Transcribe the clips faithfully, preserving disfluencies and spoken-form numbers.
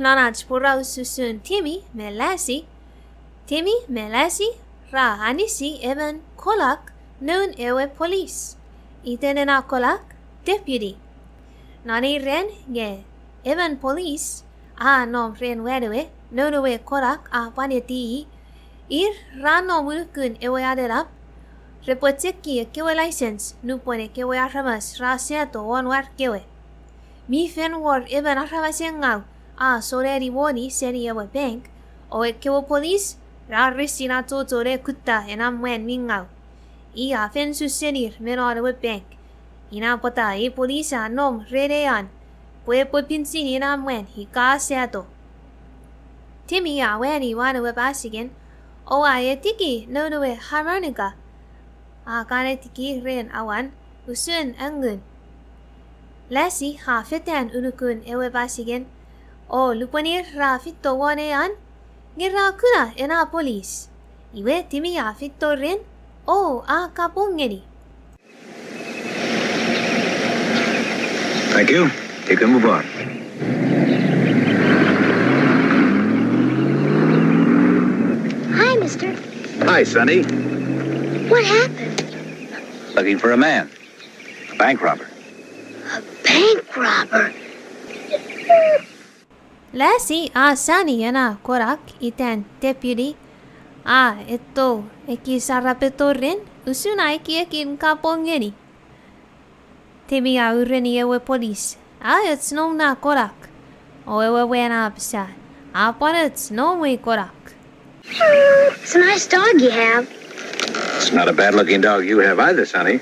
Non ach poraus usun Timmy me Lassie, Timmy me Lassie ra anisi emon konak noun ewe polis. Iten ena konak Deputy. Non ei ran nge emon polis a nom ren wan ewe, noun ewe konak a pwan eti i, ir ra nom unukun ewe anenap, repwe cheki ekkewe license nupwen ekkewe aramas ra sato won war kewe. Mi fen wor emon aramas engau a sonani moni seni ewe bank, o ekkewe polis ra resin achocho ne kutta ena mwan mi ngau. I a fen su senir me non ewe bank. Ina pwata ei polis a nom ren ei an, pwe epwe pinsin ena mwan ika sato. Timmy a wani wan ewe pasiken, o a etiki noun ewe harmonica a kan etiki ren awan usun angun. Lassie a fetan unukun ewe pasiken, o lupwen ir ra feito won ei an, nge ra kuna ena polis. Iwe Timmy a feito ren, o a kapong ngeni. Thank you. You can move on. Hi, mister. Hi, Sonny. What happened? Looking for a man. A bank robber. A bank robber? Lassie a sani ena konak itan Deputy, a eto ekis arapeto ren usun a ekiekin kapong ngeni. Timmy a ureni ewe polis, a och noum na konak. O ewe mwan a apasa, a pwan och noum ei konak. It's a nice dog you have. It's not a bad-looking dog you have either, Sonny.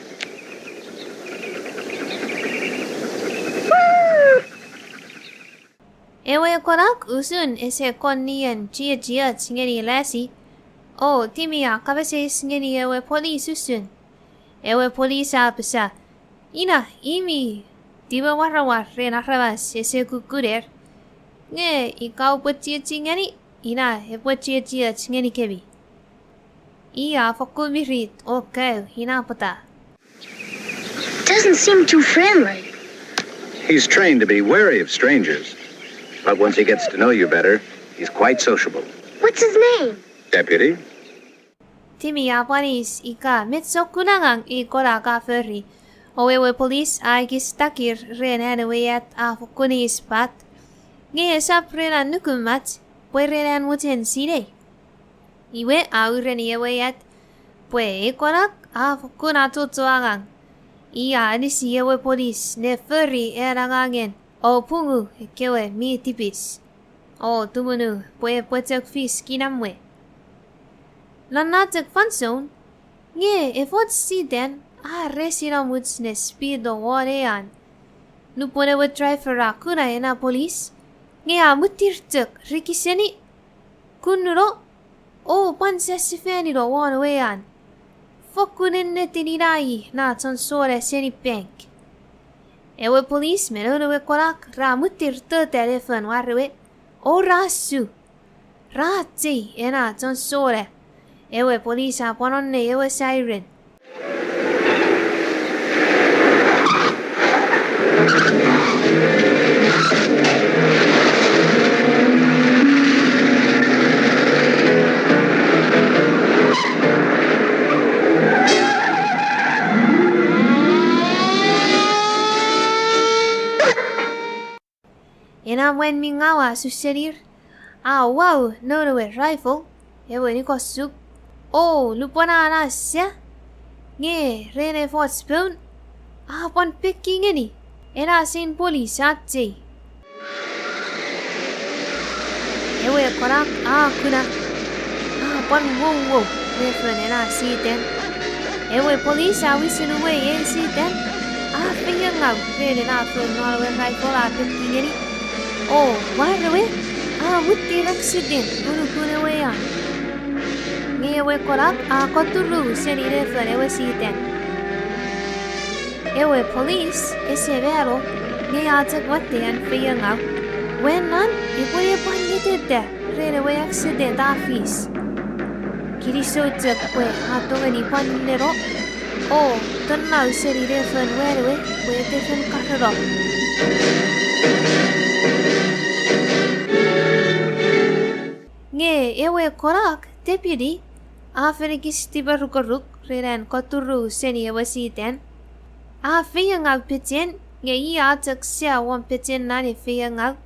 Ewe konak usun ese kon nien chiechioch ngeni Lassie, o Timmy a kapas eis ngeni ewe polis usun. Ewe polis a apasa, ina, i mi tiwe warawar ren aramas ese kukuner, nge ika oupwe chiechi ngeni, ina epwe chiechioch ngenikemi. I a fokkun mirit o kau ina pwata. Doesn't seem too friendly. He's trained to be wary of strangers, but once he gets to know you better, he's quite sociable. What's his name? Deputy. Timmy a pwan eis ika met sokkun angang ei konak a fori. O ewe polis a ekis takir ren an ewe at a fokkun eis pat. Nge esap ren an nukumach, pwe ren an mochen sinei. Iwe a ureni ewe at pwe ei konak a fokkun achocho angang. I a anisi ewe polis ne fori an angangen o pungu ekkewe mi tipis, o tumunu pwe epwe chok fis kinamwe. Non na chok fansoun, nge efoch sitan a resi nomuch ne spito won ei an. Nupwen ewe driver a kuna ena polis, nge a mwitir chok rikiseni, kunnuno, o pwan sasifanino won ewe an. Fokkun ennetin ina i na chon sona seni bank. Ewe polis me noun ewe konak ra mwitir tota nefon war ewe, o ra su. Ra chei ena chon sona. Ewe polis a pwan onnei ewe siren. Ena mwan mi ngau a su senir, a wau noun ewe rifle, ewe nikosuk, o lupwen a na sa, nge ren efoch poun, a pwan peki ngeni ena sein polis a chei. Ewe konak a kuna, a pwan wouwou nefon ena sitan. Ewe polis a wisen uwei ei sitan, a feiengau ren ena poun non ewe rifle a peki ngeni. O war ewe, a mwitir accident unukun ewe an. Nge ewe konak a koturu seni nefon ewe sitan. Ewe polis ese mano, nge a chok watte an feiengau. Wenan epwe pwan ngeteta ren ewe accident a fis. Kinisou chok pwe a tongeni pwan neno, o tonnau seni nefon wan ewe pwe ete fen karono. Nge ewe konak, deputy, a fen ekis tiperukoruk ren an koturu seni ewe sitan. A feiengau pechen, nge i a chok sia won pechen non ei feiengau.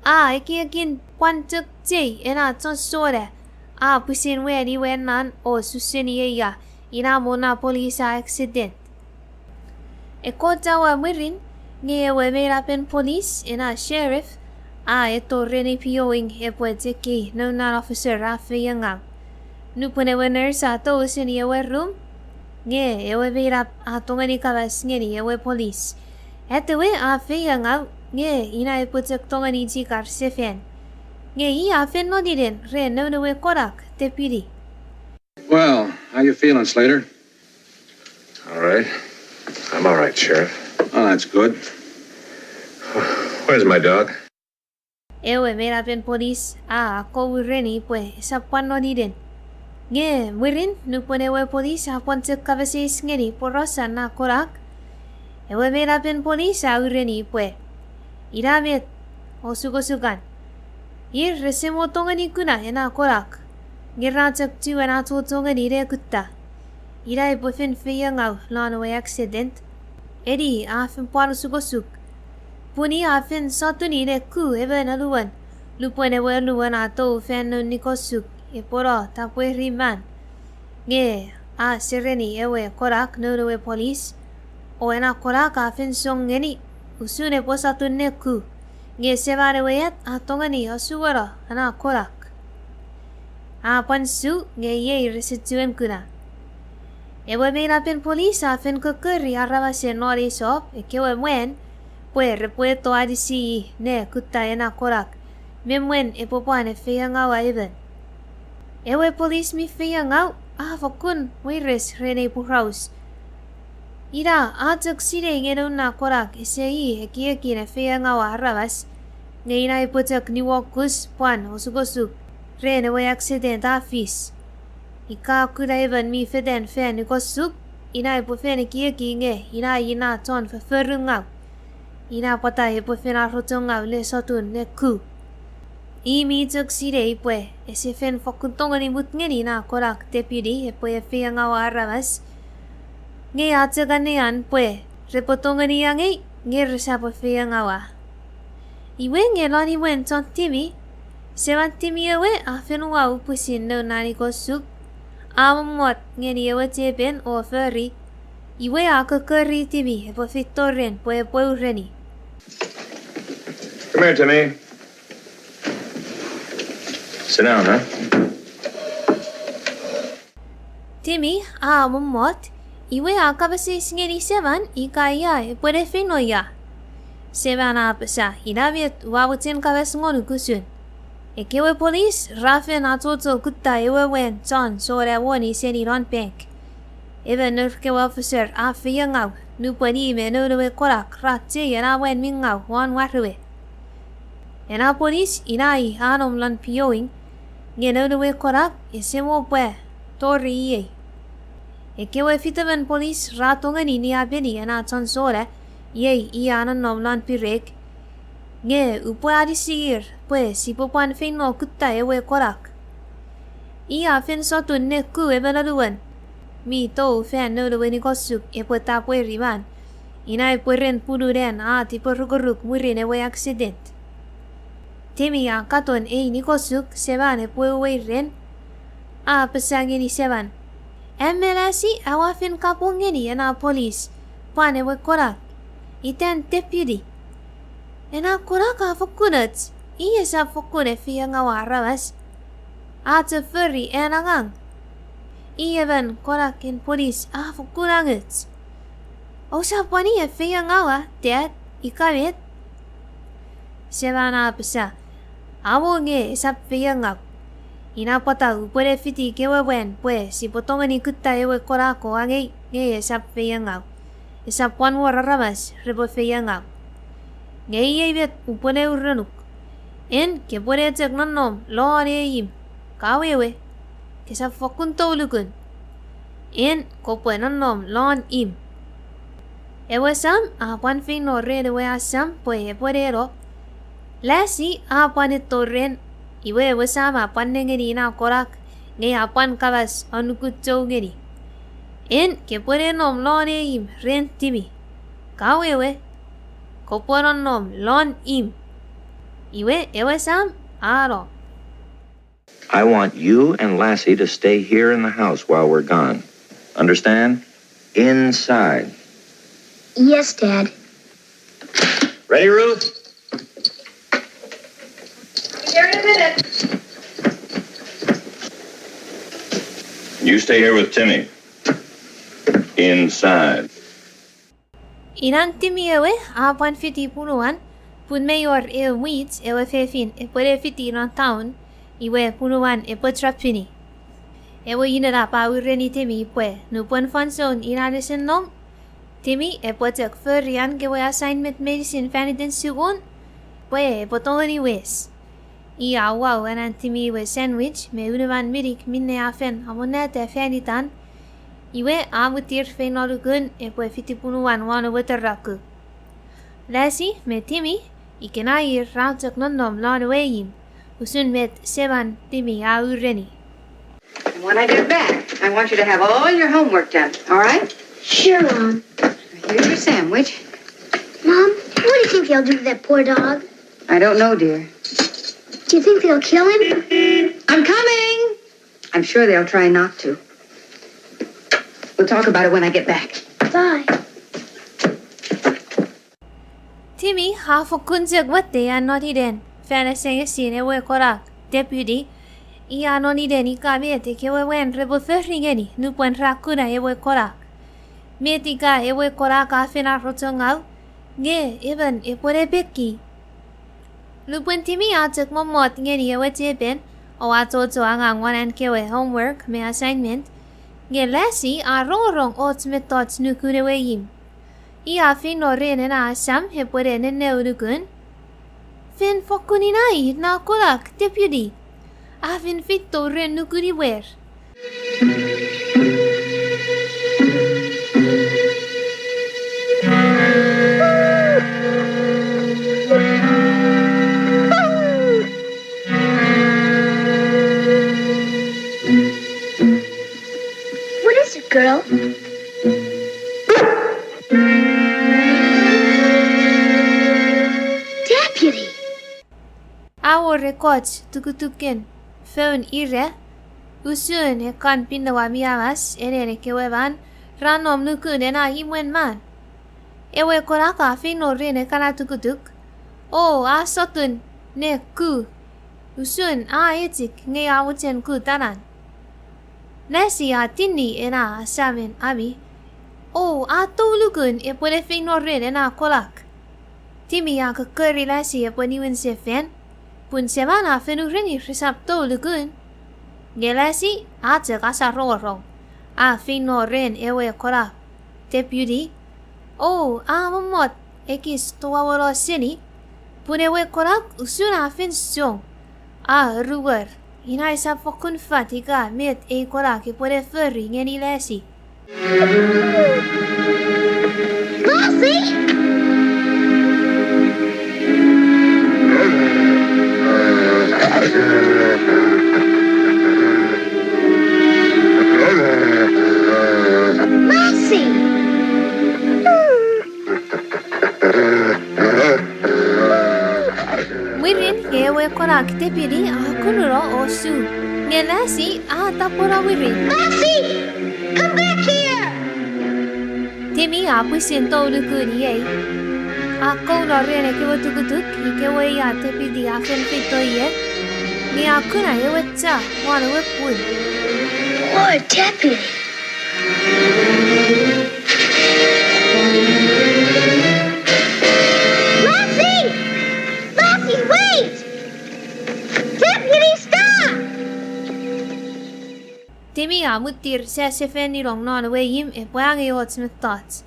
A ekiekin pwan chok chei ena chon sona a pwisin wani we nan o su seni ei ia, ina mo na police a accident. Ekkoch awa mwirin, nge ewe meinapen police, ena sheriff, a eto ren ei pioing epwe cheki noun na officer a feiengau. Nupwen ewe nurse a tou seni ewe rum, nge ewe meinap a tongeni kapas ngeni ewe police, atewe a feiengau, nge ina epwe chok tongeni chikar sefan. Nge i a fen noninen ren noun ewe konak, deputy. Well, how you feeling, Slater? All right. I'm all right, Sheriff. Oh, that's good. Where's my dog? Ewe meinapen police a akkom ureni pwe esap pwan noninen. Nge mwirin nupwen ewe police a pwan chok kapas eis ngeni porausan na konak, ewe meinapen police a ureni pwe, ina met osukosukan. Ir rese mo tongeni kuna ena konak, nge ra chok chiwen achocho ngeni ne kutta. Ina epwe fen feiengau lon ewe accident. Eni a fen pwan osukosuk, pun i a fen sotuni ne ku emon anuon, lupwen ewe anuon a tou fan noun nikosuk epwe no tapweri man. Nge a sereni ewe konak noun ewe police, o ena konak a fen song ngeni, usun epwe sotun ne ku. Nge seman ewe at a tongeni asuwono ena konak. A pwan su, nge iei rese chiwen kuna. Ewe meinapen police a fen kokori aramasen non ei sop, ekkewe mwan, pwe repwe eto anisi i ne kutta ena konak, me mwen epwe pwan efeiengaua emon. Ewe police mi feiengau a fokkun weires ren ei poraus. Ina a chok sinei nge noun na konak ese i ekiekin efeiengaua aramas, nge ina epwe chok niuokus pwan osukosuk ren ewe accident a fis. Ika kuna emon mi fetan fan nikosuk, ina epwe fen ekieki nge ina i na chon foforungau. Ina pwata epwe fen arochongau ne sotun ne ku. I mi chok sinei pwe ese fen fokkun tongeni mut ngeni na konak deputy epwe efeiengaua aramas. Nge a chok annean pwe repwe tongeni angei nge resap efeiengaua. Iwe nge lon imwen chon Timi, seman Timi ewe a fen uwau pwisin noun na nikosuk, a mommot ngeni ewe chepen o fori, iwe a kokori Timi epwe feito ren pwe epwe ureni. Come here, Timmy. Sit down, huh? Timi a mommot, iwe a kapas eis ngeni seman ika ia epwe ne feino ia. Seman a apasa, ina met ua mochen kapas ngonuk usun. Ekkewe police ra fen achocho kutta ewe mwan chon sona won i seni non bank. Emon nour kewe officer a feiengau nupwen i me noun ewe konak ra chei ena mwan mi ngau won warewe. Ena police ina i a nom lon pioing, nge noun ewe konak ese mo pwe tori iei. Ekkewe fitemon police ra tongeni niapeni ena chon sona, iei i a nonnom lon birek, nge upwe anisi ir pwe sipwe pwan feino kutta ewe konak. I a fen sotun ne ku emon anuon mi tou fan noun ewe nikosuk epwe tapweri man, ina epwe ren pununan a tiperukoruk mwirin ewe accident. Timi a katon ei nikosuk seman epwe uwei ren, a apasa ngeni seman, am me Lasi aua fen kapong ngeni ena police pwan ewe konak, itan deputy. Ena konak a fokkun och, i esap fokkun efeiengaua aramas. A chok fori an angang. I emon konaken police a fokkun angoch. Ousap pwan i efeiengaua, Dad, ika met? Seman a apasa, amo nge esap feiengau. Ina pwata upwe ne fiti kewe mwan pwe sipwe tongeni kutta ewe konak o angei nge esap feiengau. Esap pwan wor aramas repwe feiengau. Nge iei met upwe ne urenuk. En kepwe ne chok nonnom lon ei imw. Ka wewe, kesap fokkun tou lukun. En kopwe nonnom lon imw. Ewe sam a pwan feino ren ewe asam pwe epwe ne no. Lasi a pwan eto ren, Iwe ewe sam a pwan nengeni ena konak, nge a pwan kapas annukun chou ngeni. En kepwene nom lon ei imw ren Timi. Ka wewe, kopwe nonnom lon imw. Iwe ewe sam a no. I want you and Lassie to stay here in the house while we're gone. Understand? Inside. Yes, Dad. Ready, Ruth? Be there in a minute. You stay here with Timmy. Inside. Inan Timi ewe a pwan fiti punuan, pun mei wor ew mwich ewe fefin epwene fiti non taun, iwe punuan epwe trap fini. Ewe inenap a ureni Timi pwe nupwen fansoun inan ese nom, Timi epwe chok fori an kewe assignment meinisin fan iten sukun, pwe epwe tongeni wes. I a uwau anan Timi we sandwich me unuman minik minne a fen amonnata fan itan, iwe a mwitir feino nukun epwe fiti punuan won ewe toraku. Lassie me Timi, ikenai ir ra chok nonnom lon ewe imw, usun met seman Timi a ureni. And when I get back, I want you to have all your homework done, all right? Sure, Mom. Here's your sandwich. Mom, what do you think they'll do to that poor dog? I don't know, dear. Do you think they'll kill him? I'm coming! I'm sure they'll try not to. We'll talk about it when I get back. Bye. Timi a fokkun chok watte an noninen fan asengesin ewe konak Deputy. I a noninen ika met ekkewe mwan repwe fori ngeni nupwen ra kuna ewe konak. Met ika ewe konak a fen arochongau, nge emon epwe ne peki. Nupwen Timi a chok mommot ngeni ewe chepen, o a achocho angang won an kewe homework me assignment, nge Lassie a rongorong och mettoch nukun ewe imw. I a feino ren ena asam epwene nenneu nukun. Fen fokkun inai na konak Deputy. A fen feito ren nukun imwer. What is it, girl? Deputy! A wor ekkoch tukutuken foun ira, usun ekkan pinawa mi amas enen ekkewe man ra nom nukun ena imwen man. Ewe konak a feino ren ekkana tukutuk, o a sotun ne ku, usun a echik nge a mochen ku tanan. Lassie a tinni ena asamen ami, o a tou nukun epwene feino ren ena konak. Timi a kokkori Lassie epwe niwin sefan, pun seman a fen ureni resap tou nukun. Nge Lassie a chok asarongorong, a feino ren ewe konak Deputy, o a mommot ekis toauono seni, pun ewe konak usun a fen song, a ruwer, ina esap fokkun fat ika met ei konak epwene fori ngeni Lassie. Lassie! Lassie! Mwirin nge ewe konak Deputy a kununo o su, nge Lassie a tapweno mwirin. Lassie! Come back here! Timi a pwisin tou nukun iei. A kouno ren ekkewe tukutuk ikewe ia Deputy a fen feito ie, nge a kuna ewe cha won ewe pun. Poor Deputy. Lassie! Lassie, wait! Deputy, stop! Timi a mwitir sasefaninong non ewe imw epwe angei och mettoch.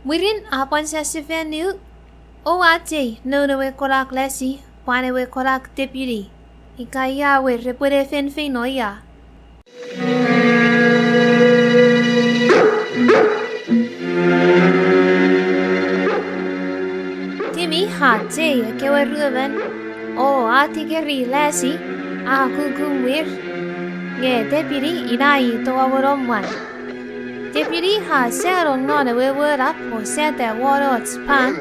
Mwirin a pwan sasefaniu, o a chei noun ewe konak Lassie pwan ewe konak Deputy, ika ia we repwene fen feino ia. Timi a chei ekkewe ruemon, o a tikeri Lassie, A kuku mwir, nge Deputy ina i towawono mwan. Deputy a sanong non ewe wonap o sata won och pan.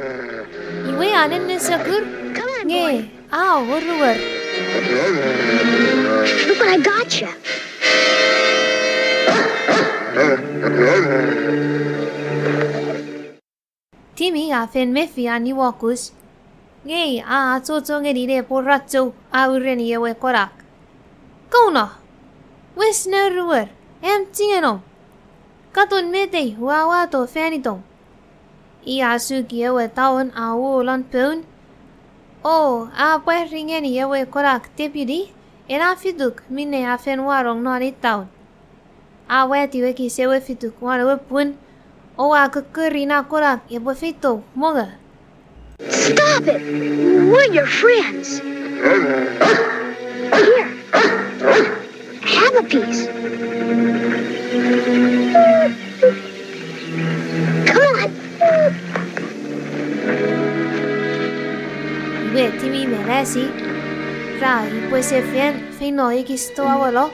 Iwe a nennesokur, nge a oruor. Look what I got you. Timmy a fen mefi an niwokus, nge a achocho ngeni ne pworacho a ureni ewe konak. Kouno! Wes noruor, am chingenom! Katon met ei ua wato fan itom. I a suki ewe taun a wou lon poun, o a pwari ngeni ewe konak Deputy ena fituk minne a fen wanong non ei taun. A watiw ekis ewe fituk won ewe pun, o a kokkori ena konak epwe feito mongo. Stop it! We're your friends. Here. Have a piece. Come on. Iwe Timmy me Lassie ra ipwe sefan feino ekis towawono.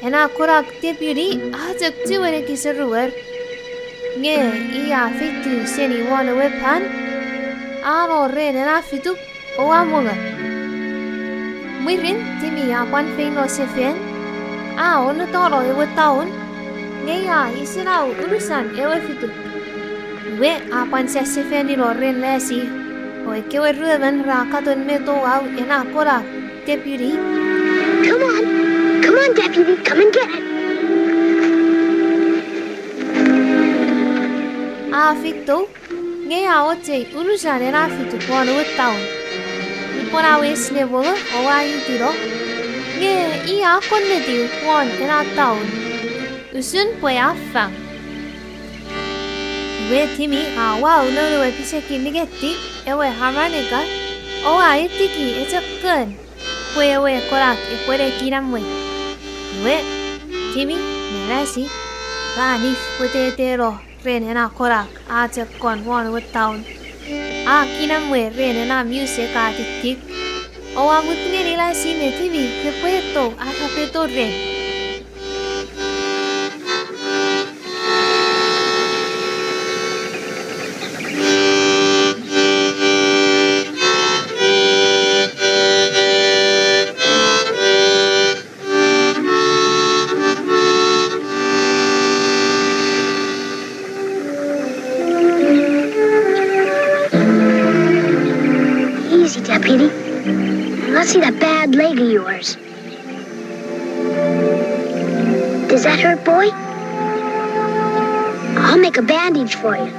Ena konak Deputy a chok chiwen ekis oruor, nge i a feito seni won ewe pan, a no ren ena fituk o a mongo. Mwirin Timmy a pwan feino sefan, a onutano ewe taun, nge a isenau unusan ewe fituk. Iwe a pwan sasefanino ren Lassie, o ekkewe ruemon ra katon me touau ena konak Deputy. Come on, come on, Deputy, come and get it. A feito, nge a ochei unusan ena fituk won ewe taun. Nupwen a wes ne mongo o a itino, nge i a konnetiw won ena taun, usun pwe a fang. Iwe Timmy a wau non ewe pisekin ningetik ewe harmonica, o a etiki echo kon pwe ewe konak epwene kinamwe. Iwe, Timmy me Lassie ra nif pweteteno ren ena konak a chok kon won ewe taun. A kinamwe ren ena music a titik, o a mut ngeni Lassie me Timmy pwe epwe eto arapeto ren. Easy, Deputy. Let's see that bad leg of yours. Does that hurt, boy? I'll make a bandage for you.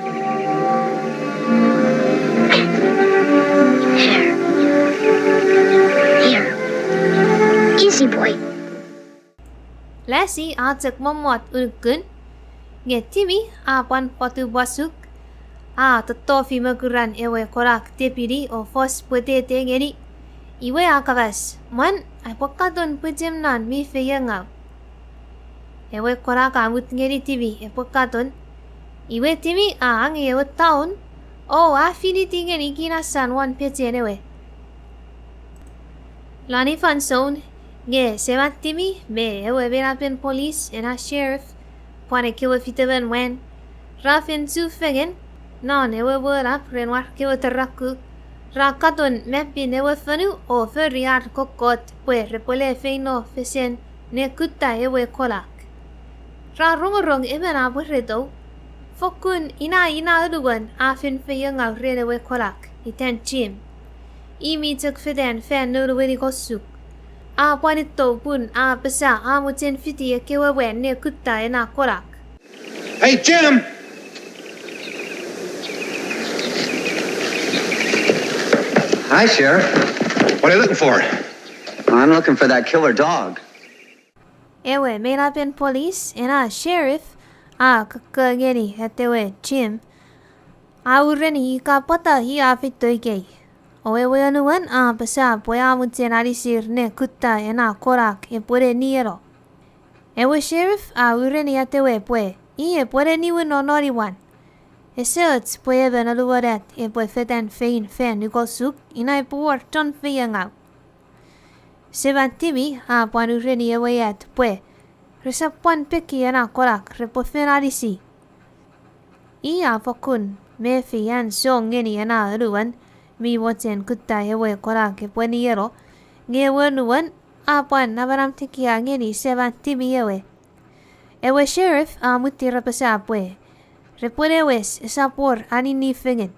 There. Here. Easy, boy. Lassie a chok mommot unukun, nge Timmy a pwan pwotupwosuk, a tottofi mokuran ewe konak Deputy o fos pwetete ngeni. Iwe a kapas, mwan, aipwe katon pwe chemnan mi feiengau. Ewe konak a mut ngeni Timmy epwe katon. Iwe Timmy a angei ewe taun, o a finiti ngeni kinasan won pechen ewe. Lon ei fansoun, nge seman Timmy me ewe meinapen polis ena sheriff, pwan ekkewe fitemon mwan, ra fen chufengen non ewe wonap ren war kewe toraku, ra katon mapin ewe fonu o fori ar kokkot pwe repwe le feino fesen ne kutta ewe konak. Ra rongorong emon a pwereto, fokkun ina ina anuon a fen feiengau ren ewe konak, itan Jim. I mi chok fetan fan noun we nikosuk. A pwan itto pun a apasa a mochen fiti ekkewe mwan ne kutta ena konak. Hey, Jim! Hi, Sheriff. What are you looking for? I'm looking for that killer dog. Ewe meinapen polis ena sheriff a kokko ngeni atewe Jim, a ureni ika pwata i a feito ikei. O ewe anuon a apasa pwe a mochen anisir ne kutta ena konak epwene nieno. Ewe sheriff a ureni atewe pwe i epwene niwin non imwan. Ese och pwe emon anuon at epwe fetan fein fan nikosuk ina epwe wor chon feiengau. Seman Timmy a pwan ureni ewe at pwe resap pwan peki ena konak repwe fen anisi. I a fokkun mefi an song ngeni ena anuon mi mochen kutta ewe konak epwe nieno, nge ewe anuon a pwan namanam tekia ngeni seman Timmy ewe. Ewe sheriff a mwitir apasa pwe repwe ne wes esap wor anini fengen.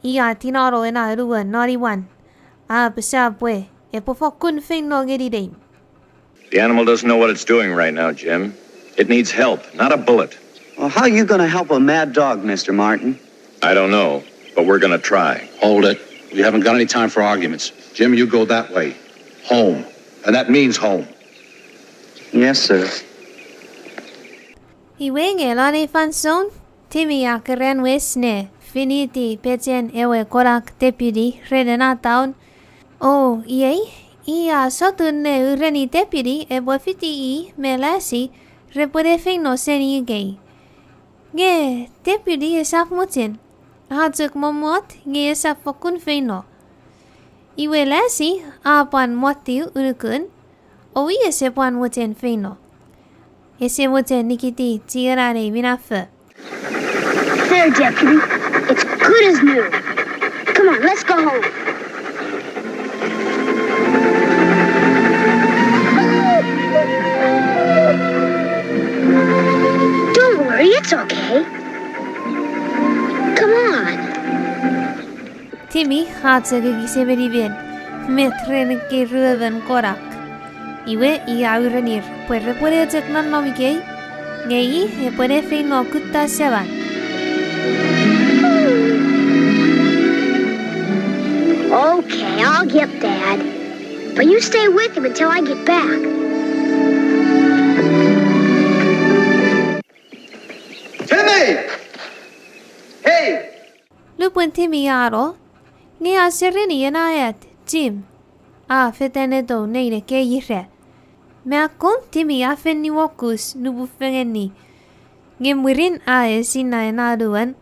I a tinano ena anuon non imwan, a apasa pwe epwe fokkun feino ngeni neim. The animal doesn't know what it's doing right now, Jim. It needs help, not a bullet. Well, how are you going to help a mad dog, Mister Martin? I don't know, but we're going to try. Hold it. We haven't got any time for arguments. Jim, you go that way. Home. And that means home. Yes, sir. Iwe nge non ei fansoun, Timmy a keran wes ne finiti pechen ewe konak Deputy ren ena taun. O iei, i a sotun ne ureni Deputy epwe fiti i me Lassie repwe ne feino seni ikei. Nge Deputy esap mochen, a chok mommot nge esap fokkun feino. Iwe Lassie a pwan mottiw unukun, o i ese pwan mochen feino. Ese mochen nikiti chienan ei minafo. There, Deputy. It's good as new. Come on, let's go home. Don't worry, it's okay. Come on. Timmy a chok ekis emenimen met ren ekkei ruemon konak. Iwe i a urenir pwe repwe ne chok nonnom ikei, nge i epwe ne feino kutta seman. Okay, I'll get Dad. But you stay with him until I get back. Timmy! Hey! Lupwen Timmy a no, nge a sereni ena at Jim a fetan eto nein ekkei ira. Me akkom Timmy a fen niwokus nupwen fengeni. Nge mwirin a esinna ena anuon.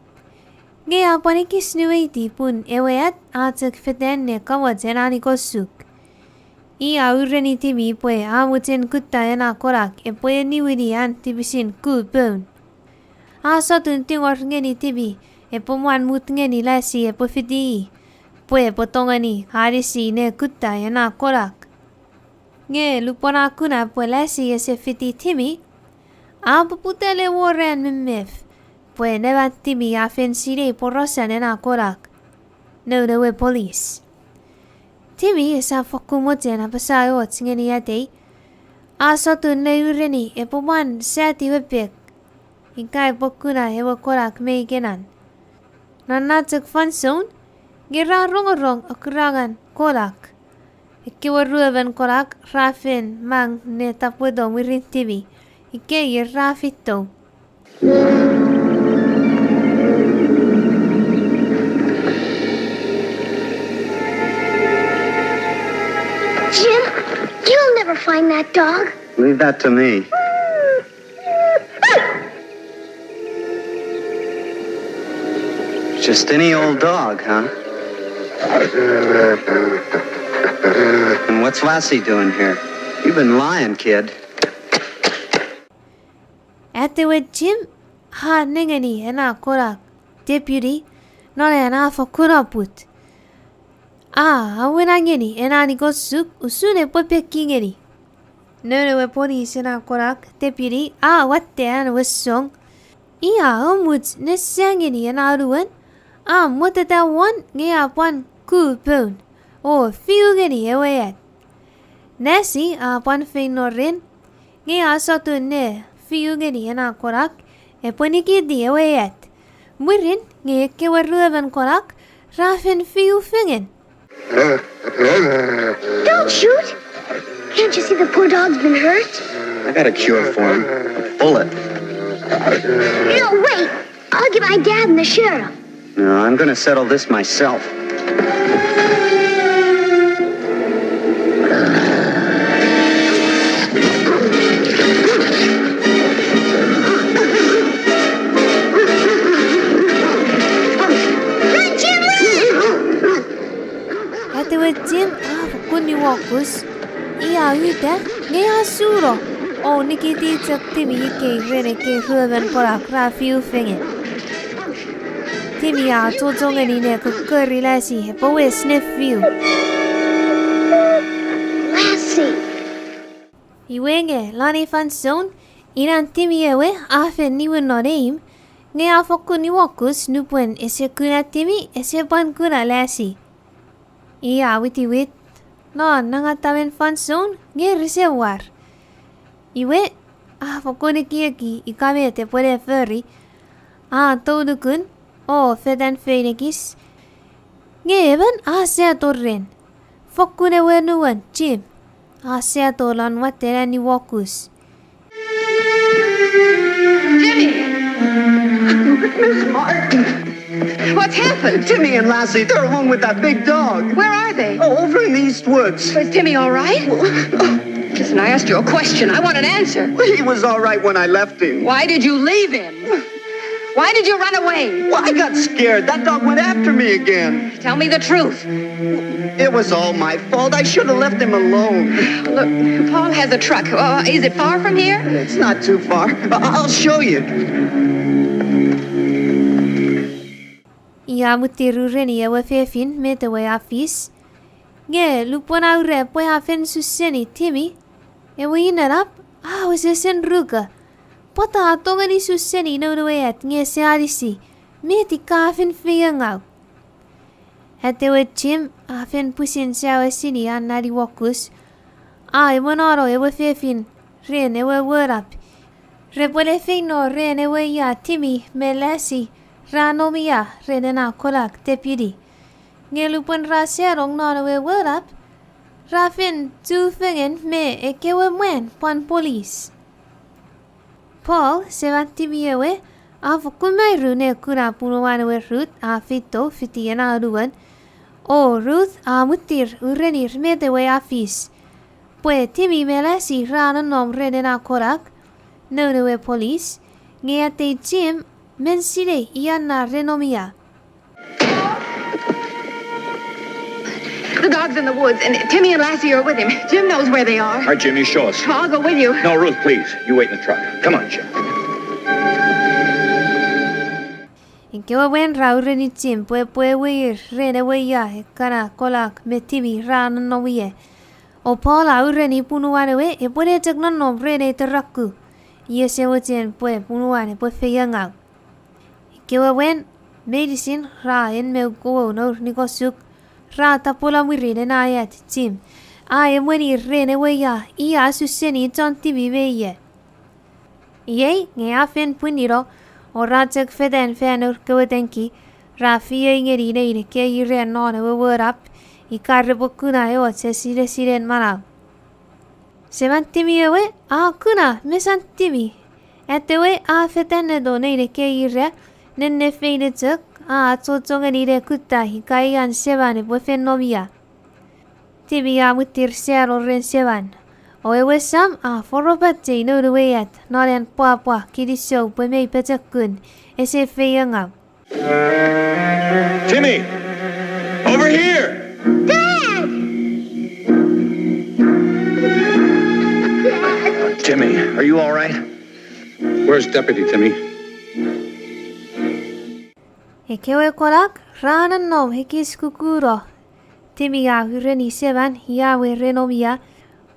Nge a pwan ekis nueiti pun ewe at a chok fetan ne kamoch ena nikosuk. I a ureni Timmy pwe a mochen kutta ena konak epwe niwini an tipisin ku poun. A sotun tingor ngeni Timmy epwe mwan mut ngeni Lassie epwe fiti i, pwe epwe tongeni anisi ne kutta ena konak. Nge lupwen a kuna pwe Lassie ese fiti Timmy, a poputa ne wor an memef pwe neman Timmy a fen sinei porausen ena konak noun ewe polis. Timmy esap fokkun mochen apasa och ngeni atei, a sotun ne ureni epwe mwan sati we pek ika epwe kuna ewe konak me ikenan. Non na chok fansoun, nge ra rongorong akurangan konak. Ekkewe ruemon konak ra fen mang ne tapweto mwirin Timmy, ikei ra fito. Jim, you'll never find that dog. Leave that to me. Just any old dog, huh? And what's Lassie doing here? You've been lying, kid. Atewe Jim a nengeni ena konak Deputy non ena fokkun oput. A awena ngeni ena nikosuk usun epwe peki ngeni. Noun ewe polis ena konak Deputy a watte an we song. I a omuch ne sa ngeni ena anuon, a moteta won nge a pwan ku poun o fiu ngeni ewe at. Lassie a pwan feino ren, nge a sotun ne fiu ngeni ena konak epwe nikiti ewe at. Mwirin nge ekkewe ruemon konak ra fen fiu fengen. Don't shoot! Can't you see the poor dog's been hurt? I got a cure for him. A bullet. No, wait! I'll get my dad and the sheriff. No, I'm gonna settle this myself. Run, Jim, run! Atewe Jim a fokkun niwokus, ita, nge a suno. O nikiti chok Timmy ikei ren ekkei ruemon konak ra fiu fengen. Timmy a achocho ngeni ne kokkori Lassie epwe wes ne fiu. Lassie. Iwe nge lon ei fansoun, inan Timmy ewe a fen niwin non eim, nge a fokkun niwokus nupwen ese kuna Timmy ese pwan kuna Lassie. I a witiwit non nangatamen fansoun nge rese war. Iwe, a fokkun ekieki ika met epwe ne fori, a tou nukun o fetan feinekis, nge emon a sato ren. Fokkun ewe nuon Jim a sato lon watten an niwokus. Timmy! Miss Martin! What's happened? Timmy and Lassie, they're alone with that big dog. Where are they? Oh, over in the East Woods. Is Timmy all right? Listen, I asked you a question. I want an answer. He was all right when I left him. Why did you leave him? Why did you run away? Well, I got scared. That dog went after me again. Tell me the truth. It was all my fault. I should have left him alone. Look, Paul has a truck. Uh, is it far from here? It's not too far. I- I'll show you. I a muttir ureni ewe fefin met ewe a fis. Nge lupwen a ura pwe a fen su seni Timmy, ewe inenap a wesewesen ruko. Pwata a tongeni su seni noun ewe at nge ese anisi, met ika a fen feiengau? Atewe Jim a fen pwisin sawesini an na niwokus, a emwenano ewe fefin ren ewe wonap repwe ne feino ren ewe ia Timmy me Lassie ra nom ia ren ena konak Deputy. Nge lupwen ra senong non ewe wonap, ra fen chufengen me ekkewe mwan pwan polis. Paul, seman Timmy ewe, a fokkun mairu ne kuna punuan ewe Ruth a feito fiti ena anuon. O Ruth a muttir urenir met ewe a fis, pwe Timmy me Lassie ra nonnom ren ena konak, noun ewe polis, nge atei Jim men sinei ia na re nom ia. The dog's in the woods, and Timmy and Lassie are with him. Jim knows where they are. All right, Jimmy, show us. I'll go with you. No, Ruth, please. You wait in the truck. Come on, Jim. Ekkewe mwan ra ureni Jim pwe epwe eweir ren ewe ia ekkana konak me Timmy ra nonnom ie. O Paul a ureni punuan ewe epwe ne chok nonnom ren ei toraku. Iei ese mochen pwe punuan epwe feiengau. Ekkewe mwan meinisin ra en me ukowou nour nikosuk, ra tapwolo mwirin ena at Jim a emwenir ren ewe ia i a su seni chon Timmy me ie. Iei nge a fen pwinino, o ra chok fetan fan nour kewe tenki, ra fiei ngeni nein ekkei ira non ewe wonap, ika repwe kuna eoch esinesinen manau. Seman Timmy ewe a kuna mesan Timmy. Atewe a fetan neto nein ekkei ira, nenne feino chok a achocho ngeni ne kutta ika ian seman epwe fen nom ia. Timmy a muttir sano ren seman. O ewe sam a foropachei noun ewe at non an pwapwa kinisou pwe mei pochokun, ese feiengau. Timmy! Over here! Dad! Timmy, are you all right? Where's Deputy Timmy? Ekkewe konak ra nonnom ekis kukuno. Timmy a ureni seman ia we re nom ia,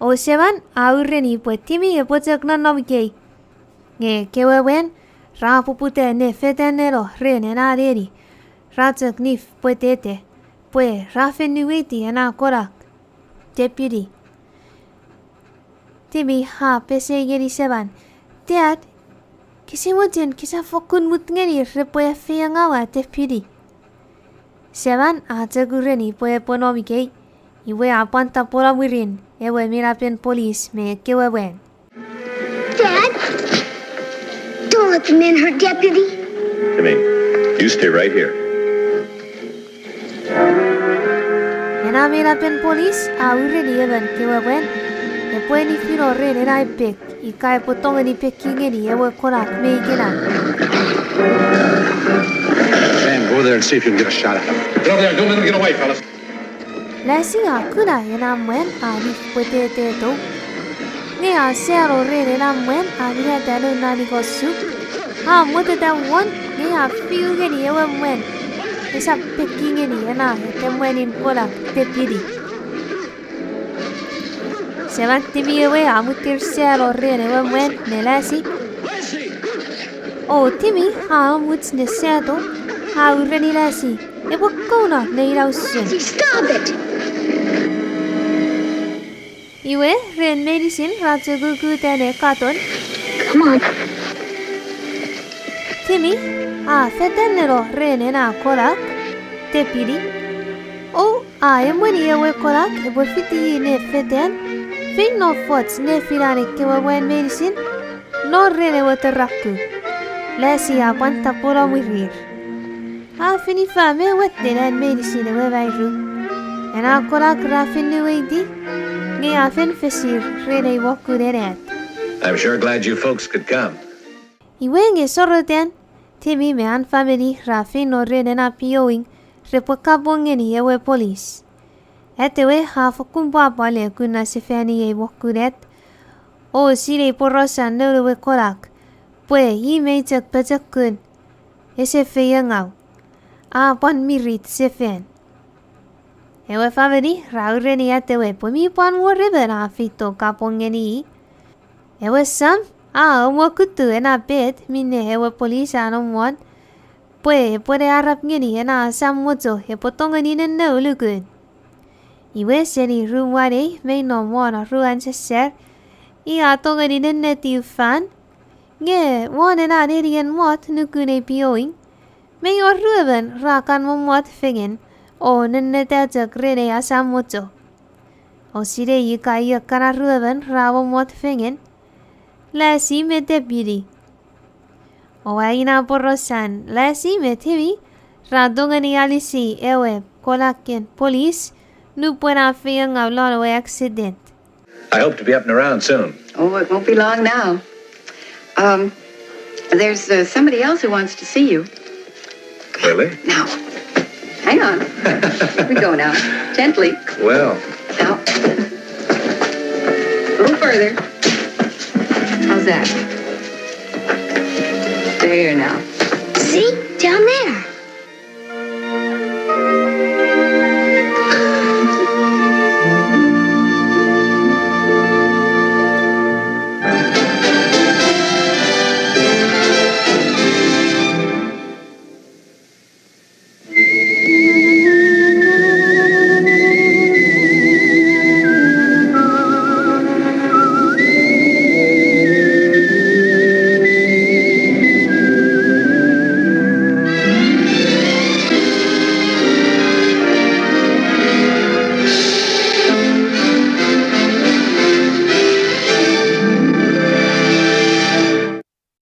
o seman a ureni pwe Timmy epwe chok nonnom ikei. Nge ekkewe mwan ra poputa ne fetan neno ren ena neni, ra chok nif pwetete, pwe ra fen nuweiti ena konak Deputy. Timmy a pesei ngeni seman, Dad, kese mochen kese fokkun mut ngeni repwe feiengaua Deputy. Seman a chok ureni pwe epwe nom ikei, iwe a pwan tapwolo mwirin ewe meinapen polis me ekkewe mwan. Dad, don't let the men hurt Deputy. Timmy, you stay right here. Ena meinapen polis a ureni emon kewe mwan epwe nifino ren ena epek ika epwe tongeni peki ngeni ewe konak me ikena. Sam, go over there and see if you can get a shot at him. Get over there. Don't let him get away, fellas. Lassie a kuna ena mwan a nif pwetetetou. Nge a sano ren ena mwan a minatano non iko suk. A moteta won nge a fiu ngeni ewe mwan. Esap peki ngeni ena etemwanin konak Tepini. Seman Timi ewe a mwitir sano ren ewe mwan me Lasi. O Timi a omuch ne sato, a ureni Lasi epwe kouno ne ina usun. Stop it! Iwe ren meinisin ra chok ukuta ne katon. Come on. Timi a fetaneno ren ena konak Tepini. O a emweni ewe konak epwe fiti i ne fetan, feino foch nefinan ekkewe mwan meinisin, no ren ewe toraku. Lasi a pwan tapweno mwirir. A fen ifa me watten an meinisin ewe mairu. Ena konak ra fen nuweiti, nge a fen fesir ren ei wokkun ennet. I'm sure glad you folks could come. Iwe nge sorotan, Timi me an famini ra feino ren ena pioing repwe kapong ngeni ewe polis. Atewe a fokkun pwapwa le kuna sefani ei wokkun at, o sinei porausan noun ewe konak, pwe i mei chok pochokun, ese feiengau, a pwan mirit sefan. Ewe famini ra ureni atewe pwe mi pwan wor emon a feito kapong ngeni i. Ewe sam a omwokutu ena pet minne ewe polis a nom won, pwe epwene arap ngeni ena asam mocho epwe tongeni nenne ulukun. Iwe seni rum wanei mei nom won aruan sesser, i a tongeni nennetiw fan, nge won ena nenien mot nukun ei pioing, mei wor ruemon ra kan mommot fengen, o nenneta chok ren ei asam mocho. O sinei ika i ekkana ruemon ra mommot fengen, Lasi me Tepini. O a ina porausan Lasi me Timi ra tongeni alisi ewe konaken polis nupwen a feiengau lon ewe accident. I hope to be up and around soon. Oh, it won't be long now. Um, there's uh, somebody else who wants to see you. Really? Now, hang on. Here we go now. Gently. Well. Now. A little further. How's that? There now. See?